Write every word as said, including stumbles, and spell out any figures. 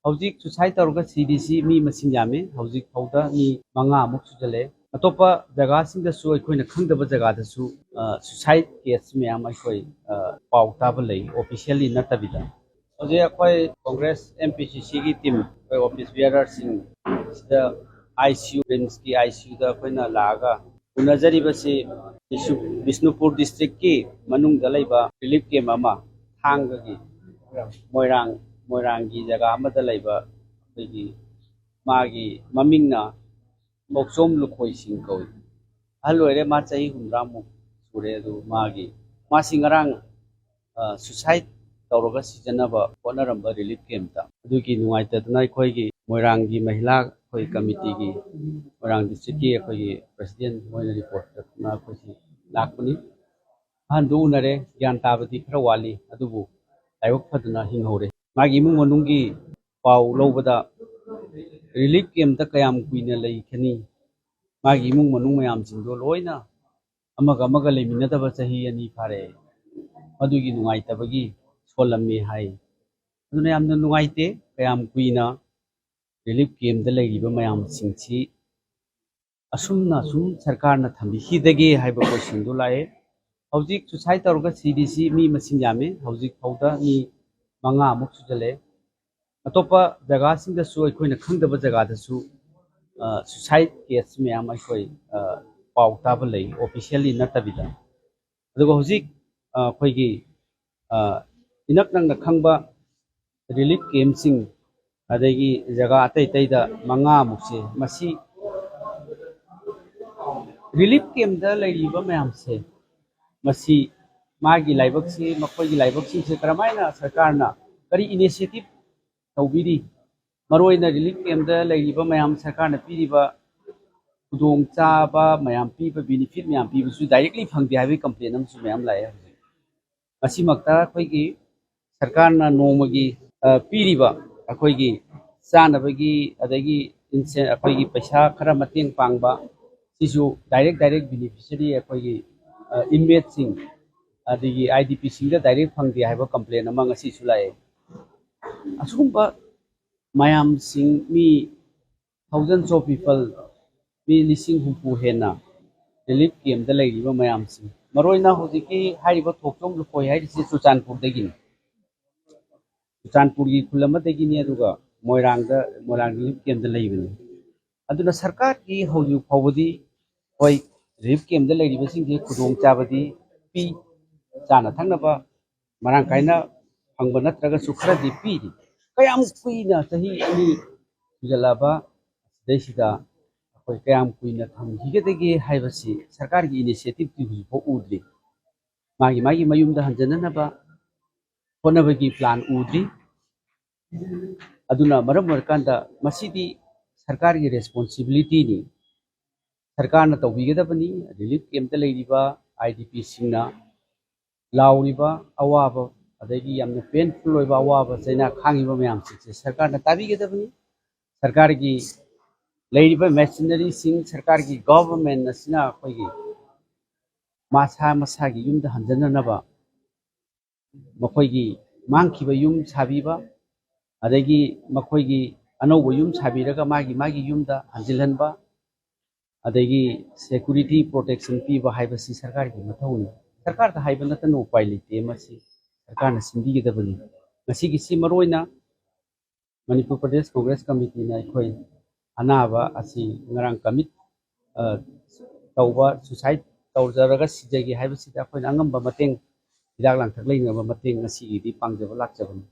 ꯍꯧꯖꯤꯛ suicide ꯇꯧꯔꯒ ꯁꯤꯔꯤꯁꯤ ꯃꯤ ꯃꯁꯤꯡ ꯌꯥꯝꯃꯤ꯫ ꯍꯧꯖꯤꯛ ꯐꯥꯎꯗ ꯃꯤ ꯃꯉꯥꯃꯨꯛ ꯁꯨꯖꯜꯂꯦ꯫ ꯑꯇꯣꯞꯄ ꯖꯒꯥꯁꯤꯡꯗꯁꯨ ꯑꯩꯈꯣꯏꯅ ꯈꯪꯗꯕ ꯖꯒꯥꯗꯁꯨ, ꯑ, suicide case ꯃꯌꯥꯝ ꯑꯩꯈꯣꯏ, ꯑ, ꯄꯥꯎ ꯇꯥꯕ ꯂꯩ, officially ꯅꯠꯇꯕꯤꯗ꯫ ꯍꯧꯖꯤꯛ ꯑꯩꯈꯣꯏ Congress M P C C ꯒꯤ team, ꯑꯩꯈꯣꯏ office bearer ꯁꯤꯡ ꯁꯤꯗ I C U, RIMS ꯀꯤ I C U ꯗ ꯑꯩꯈꯣꯏꯅ ꯂꯥꯛꯑꯒ ꯎꯅꯖꯔꯤꯕꯁꯤ ꯕꯤꯁꯨ-, ꯕꯤꯁꯅꯨꯄꯨꯔ district ꯀꯤ ꯃꯅꯨꯡꯗ ꯂꯩꯕ relief camp ꯑꯃ, ꯊꯥꯡꯒꯒꯤ ꯃꯣꯏꯔꯥꯡ, ꯃꯣꯏꯔꯥꯡꯒꯤ ꯖꯒꯥ ꯑꯃꯗ ꯂꯩꯕ ꯑꯩꯈꯣꯏꯒꯤ, ꯃꯥꯒꯤ ꯃꯃꯤꯡꯅ ꯄꯥꯎꯆꯣꯝ ꯂꯨꯈꯣꯏ ꯁꯤꯡ ꯀꯧꯏ꯫ ꯑꯍꯜ ꯑꯣꯏꯔꯦ, ꯃꯥ ꯆꯍꯤ ꯍꯨꯝꯗ꯭ꯔꯥꯃꯨꯛ ꯁꯨꯔꯦ꯫ ꯑꯗꯨ ꯃꯥꯒꯤ, ꯃꯥꯁꯤ ꯉꯔꯥꯡ, ꯑ, suicide ꯇꯧꯔꯒ ꯁꯤꯖꯅꯕ ꯍꯣꯠꯅꯔꯝꯕ relief camp ꯇ꯫ ꯑꯗꯨꯒꯤ ꯅꯨꯡꯉꯥꯏꯇꯗꯅ ꯑꯩꯈꯣꯏꯒꯤ ꯃꯣꯏꯔꯥꯡꯒꯤ ꯃꯍꯤꯂꯥ ꯑꯩꯈꯣꯏ committee ꯒꯤ, ꯃꯣꯏꯔꯥꯡ district ꯀꯤ ꯑꯩꯈꯣꯏꯒꯤ president ꯃꯣꯏꯅ report ꯇ ꯑꯩꯈꯣꯏꯁꯤ ꯂꯥꯛꯄꯅꯤ꯫ ꯑꯍꯟꯗꯨ ꯎꯅꯔꯦ, ꯒ꯭ꯌꯥꯟ ꯇꯥꯕꯗꯤ ꯈꯔ ꯋꯥꯠꯂꯤ, ꯑꯗꯨꯕꯨ ꯂꯥꯏꯕꯛ ꯐꯗꯅ ꯍꯤꯡꯍꯧꯔꯦ꯫ ꯃꯥꯒꯤ ꯏꯃꯨꯡ ꯃꯅꯨꯡꯒꯤ ꯄꯥꯎ ꯂꯧꯕꯗ relief camp ꯇ ꯀꯌꯥꯝ ꯀꯨꯏꯅ ꯂꯩꯈꯤꯅꯤ? ꯃꯥꯒꯤ ꯏꯃꯨꯡ ꯃꯅꯨꯡ ꯃꯌꯥꯝꯁꯤꯡꯗꯣ ꯂꯣꯏꯅ ꯑꯃꯒ ꯑꯃꯒ ꯂꯩꯃꯤꯟꯅꯗꯕ ꯆꯍꯤ ꯑꯅꯤ ꯐꯥꯔꯦ꯫ ꯃꯗꯨꯒꯤ ꯅꯨꯡꯉꯥꯏꯇꯕꯒꯤ ꯁꯣꯜꯂꯝꯃꯤ ꯍꯥꯏ꯫ ꯑꯗꯨꯅ ꯌꯥꯝꯅ ꯅꯨꯡꯉꯥꯏꯇꯦ꯫ ꯀꯌꯥꯝ ꯀꯨꯏꯅ relief camp ꯇ ꯂꯩꯔꯤꯕ ꯃꯌꯥꯝꯁꯤꯡꯁꯤ ꯑꯁꯨꯝꯅ ꯁꯨꯝ ꯁꯔꯀꯥꯔꯅ ꯊꯝꯕꯤꯈꯤꯗꯒꯦ ꯍꯥꯏꯕ question ꯗꯨ ꯂꯥꯛꯑꯦ꯫ ꯍꯧꯖꯤꯛ suicide ꯇꯧꯔꯒ ꯁꯤꯔꯤꯁꯤ ꯃꯤ ꯃꯁꯤꯡ ꯌꯥꯝꯃꯤ꯫ ꯍꯧꯖꯤꯛ ꯐꯥꯎꯗ ꯃꯤ ꯃꯉꯥꯃꯨꯛ ꯁꯨꯖꯜꯂꯦ꯫ ꯑꯇꯣꯞꯄ ꯖꯒꯥꯁꯤꯡꯗꯁꯨ, ꯑꯩꯈꯣꯏꯅ ꯈꯪꯗꯕ ꯖꯒꯥꯗꯁꯨ, ꯑ, suicide case ꯃꯌꯥꯝ ꯑꯩꯈꯣꯏ, ꯑ, ꯄꯥꯎ ꯇꯥꯕ ꯂꯩ, officially ꯅꯠꯇꯕꯤꯗ꯫ ꯑꯗꯨꯒ ꯍꯧꯖꯤꯛ, ꯑ, ꯑꯩꯈꯣꯏꯒꯤ, ꯑ, ꯏꯅꯛ ꯅꯛꯅ ꯈꯪꯕ relief camp ꯁꯤꯡ, ꯑꯗꯒꯤ ꯖꯒꯥ ꯑꯇꯩ ꯑꯇꯩꯗ ꯃꯉꯥꯃꯨꯛꯁꯦ, ꯃꯁꯤ relief camp ꯇ ꯂꯩꯔꯤꯕ ꯃꯌꯥꯝꯁꯦ, ꯃꯁꯤ ꯃꯥꯒꯤ ꯂꯥꯏꯕꯛꯁꯤ, ꯃꯈꯣꯏꯒꯤ ꯂꯥꯏꯕꯛꯁꯤꯡꯁꯦ ꯀꯔꯝꯍꯥꯏꯅ ꯁꯔꯀꯥꯔꯅ ꯀꯔꯤ initiative ꯇꯧꯕꯤꯔꯤ? ꯃꯔꯨꯑꯣꯏꯅ relief camp ꯇ ꯂꯩꯔꯤꯕ ꯃꯌꯥꯝ, ꯁꯔꯀꯥꯔꯅ ꯄꯤꯔꯤꯕ ꯈꯨꯗꯣꯡꯆꯥꯕ ꯃꯌꯥꯝ ꯄꯤꯕ, benefit ꯃꯌꯥꯝ ꯄꯤꯕꯁꯨ directly ꯐꯪꯗꯦ ꯍꯥꯏꯕꯒꯤ complain ꯑꯃꯁꯨ ꯃꯌꯥꯝ ꯂꯥꯛꯑꯦ ꯍꯧꯖꯤꯛ꯫ ꯃꯁꯤꯃꯛꯇ ꯑꯩꯈꯣꯏꯒꯤ ꯁꯔꯀꯥꯔꯅ ꯅꯣꯡꯃꯒꯤ, ꯑ, ꯄꯤꯔꯤꯕ ꯑꯩꯈꯣꯏꯒꯤ ꯆꯥꯅꯕꯒꯤ, ꯑꯗꯒꯤ ince-, ꯑꯩꯈꯣꯏꯒꯤ ꯄꯩꯁꯥ ꯈꯔ ꯃꯇꯦꯡ ꯄꯥꯡꯕ, ꯁꯤꯁꯨ direct, direct beneficiary ꯑꯩꯈꯣꯏꯒꯤ, ꯑ, inmate ꯁꯤꯡ, ꯑꯗꯒꯤ I D P ꯁꯤꯡꯗ direct ꯐꯪꯗꯦ ꯍꯥꯏꯕ complain ꯑꯃ ꯉꯁꯤꯁꯨ ꯂꯥꯛꯑꯦ꯫ ꯑꯁꯤꯒꯨꯝꯕ ꯃꯌꯥꯝꯁꯤꯡ ꯃꯤ thousands of people, ꯃꯤ ꯂꯤꯁꯤꯡ ꯍꯨꯝꯐꯨ ꯍꯦꯟꯅ ꯔꯤꯂꯤꯐ ꯀꯦꯝꯗ ꯂꯩꯔꯤꯕ ꯃꯌꯥꯝꯁꯤꯡ, ꯃꯔꯨꯑꯣꯏꯅ ꯍꯧꯖꯤꯛꯀꯤ ꯍꯥꯏꯔꯤꯕ ꯊꯣꯛꯆꯣꯝ ꯂꯨꯈꯣꯏ ꯍꯥꯏꯔꯤꯁꯤ ꯆꯨꯔꯆꯥꯟꯄꯨꯔꯗꯒꯤꯅꯤ꯫ ꯆꯨꯔꯆꯥꯟꯄꯨꯔꯒꯤ ꯈꯨꯜ ꯑꯃꯗꯒꯤꯅꯤ, ꯑꯗꯨꯒ ꯃꯣꯏꯔꯥꯡꯗ, ꯃꯣꯏꯔꯥꯡ ꯔꯤꯂꯤꯐ ꯀꯦꯝꯗ ꯂꯩꯕꯅꯤ꯫ ꯑꯗꯨꯅ ꯁꯔꯀꯥꯔꯒꯤ ꯍꯧꯖꯤꯛ ꯐꯥꯎꯕꯗꯤ ꯍꯣꯏ, ꯔꯤꯂꯤꯐ ꯀꯦꯝꯗ ꯂꯩꯔꯤꯕꯁꯤꯡꯁꯦ ꯈꯨꯗꯣꯡꯆꯥꯕꯗꯤ ꯄꯤ, ꯆꯥꯅ ꯊꯛꯅꯕ ꯃꯔꯥꯡ ꯀꯥꯏꯅ ꯐꯪꯕ ꯅꯠꯇ꯭ꯔꯒꯁꯨ ꯈꯔꯗꯤ ꯄꯤꯔꯤ꯫ ꯀꯌꯥꯝ ꯀꯨꯏꯅ, ꯆꯍꯤ ꯑꯅꯤ ꯁꯨꯖꯜꯂꯛꯑꯕ ꯁꯤꯗꯩꯁꯤꯗ ꯑꯩꯈꯣꯏ ꯀꯌꯥꯝ ꯀꯨꯏꯅ ꯊꯝꯈꯤꯒꯗꯒꯦ ꯍꯥꯏꯕꯁꯤ ꯁꯔꯀꯥꯔꯒꯤ ꯏꯅꯤꯁꯤꯌꯦꯇꯤꯞꯇꯤ ꯍꯧꯖꯤꯛꯐꯥꯎ ꯎꯗ꯭ꯔꯤ꯫ ꯃꯥꯒꯤ ꯃꯥꯒꯤ ꯃꯌꯨꯝꯗ ꯍꯟꯖꯅꯅꯕ ꯍꯣꯠꯅꯕꯒꯤ ꯄ꯭ꯂꯥꯟ ꯎꯗ꯭ꯔꯤ꯫ ꯑꯗꯨꯅ ꯃꯔꯝ ꯑꯣꯏꯔꯀꯥꯟꯗ ꯃꯁꯤꯗꯤ ꯁꯔꯀꯥꯔꯒꯤ ꯔꯦꯁꯄꯣꯟꯁꯤꯕꯤꯂꯤꯇꯤꯅꯤ꯫ ꯁꯔꯀꯥꯔꯅ ꯇꯧꯕꯤꯒꯗꯕꯅꯤ꯫ ꯔꯤꯂꯤꯐ ꯀꯦꯝꯇ ꯂꯩꯔꯤꯕ ꯑꯥꯏ ꯗꯤ ꯄꯤꯁꯤꯡꯅ ꯂꯥꯎꯔꯤꯕ ꯑꯋꯥꯕ, ꯑꯗꯒꯤ ꯌꯥꯝꯅ ꯄꯦꯟꯐꯨꯜ ꯑꯣꯏꯕ ꯑꯋꯥꯕ ꯆꯩꯅꯥ ꯈꯥꯡꯉꯤꯕ ꯃꯌꯥꯝꯁꯤꯡꯁꯦ ꯁꯔꯀꯥꯔꯅ ꯇꯥꯕꯤꯒꯗꯕꯅꯤ꯫ ꯁꯔꯀꯥꯔꯒꯤ ꯂꯩꯔꯤꯕ ꯃꯦꯁꯤꯅꯔꯤꯁꯤꯡ, ꯁꯔꯀꯥꯔꯒꯤ ꯒꯣꯚꯔꯟꯃꯦꯟ ꯑꯁꯤꯅ ꯑꯩꯈꯣꯏꯒꯤ ꯃꯁꯥ ꯃꯁꯥꯒꯤ ꯌꯨꯝꯗ ꯍꯟꯖꯅꯅꯕ ꯃꯈꯣꯏꯒꯤ ꯃꯥꯡꯈꯤꯕ ꯌꯨꯝ ꯁꯥꯕꯤꯕ, ꯑꯗꯒꯤ ꯃꯈꯣꯏꯒꯤ ꯑꯅꯧꯕ ꯌꯨꯝ ꯁꯥꯕꯤꯔꯒ ꯃꯥꯒꯤ ꯃꯥꯒꯤ ꯌꯨꯝꯗ ꯍꯟꯖꯤꯜꯍꯟꯕ, ꯑꯗꯒꯤ ꯁꯦꯀ꯭ꯌꯨꯔꯤꯇꯤ ꯄ꯭ꯔꯣꯇꯦꯛꯁꯟ ꯄꯤꯕ ꯍꯥꯏꯕꯁꯤ ꯁꯔꯀꯥꯔꯒꯤ ꯃꯊꯧꯅꯤ꯫ ꯁꯔꯀꯥꯔꯗ ꯍꯥꯏꯕ ꯅꯠꯇꯅ ꯎꯄꯥꯏ ꯂꯩꯇꯦ, ꯃꯁꯤ ꯁꯔꯀꯥꯔꯅ ꯁꯤꯟꯕꯤꯒꯗꯕꯅꯤ꯫ ꯉꯁꯤꯒꯤꯁꯤ ꯃꯔꯨꯑꯣꯏꯅ ꯃꯅꯤꯄꯨꯔ ꯄ꯭ꯔꯗꯦꯁ ꯀꯣꯡꯒ꯭ꯔꯦꯁ ꯀꯃꯤꯇꯤꯅ ꯑꯩꯈꯣꯏ ꯑꯅꯥꯕ ꯑꯁꯤ ꯉꯔꯥꯡ ꯀꯃꯤꯠ, ꯑ, ꯇꯧꯕ, ꯁꯨꯁꯥꯏꯠ ꯇꯧꯖꯔꯒ ꯁꯤꯖꯒꯦ ꯍꯥꯏꯕꯁꯤꯗ ꯑꯩꯈꯣꯏꯅ ꯑꯉꯝꯕ ꯃꯇꯦꯡ, ꯍꯤꯗꯥꯛ ꯂꯥꯡꯊꯛ ꯂꯩꯅꯕ ꯃꯇꯦꯡ ꯉꯁꯤꯒꯤꯗꯤ ꯄꯥꯡꯖꯕ ꯂꯥꯛꯆꯕꯅꯤ꯫